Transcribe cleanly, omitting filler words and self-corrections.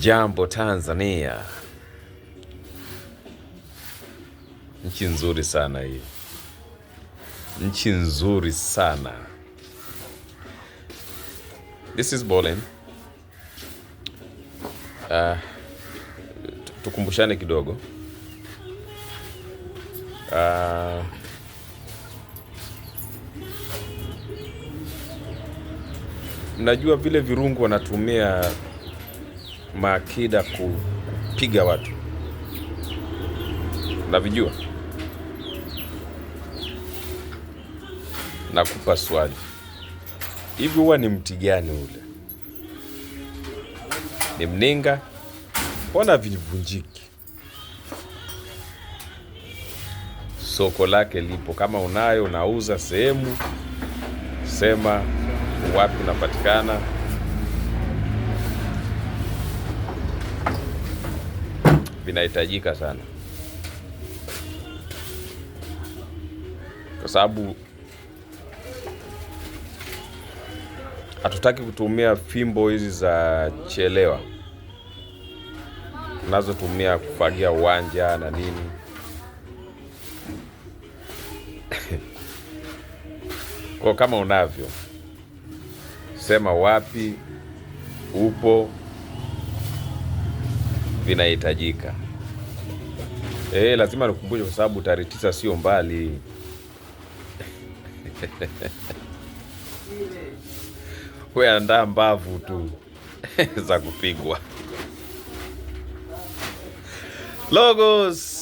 Jambo Tanzania, nchi nzuri sana hii, nchi nzuri sana. This is Bolin. Uh, Tukumbushane kidogo. Uh, Mnajua vile virungu wanatumia maakida kupiga watu, navijua. Nakupa swali, hivi huwa ni mti gani ule? Ni mninga? Mbona vivunjiki? Soko lake lipo, kama unayo unauza sehemu, sema wapi unapatikana. Vinahitajika sana, kwa sababu hatutaki kutumia fimbo hizi za chelewa tunazotumia kufagia uwanja na nini. Kwa kama unavyo, sema wapi upo, vinahitajika. Lazima nikukumbushe kwa sababu tarehe 9 sio mbali. We andaa mbavu tu za kupigwa. Logos.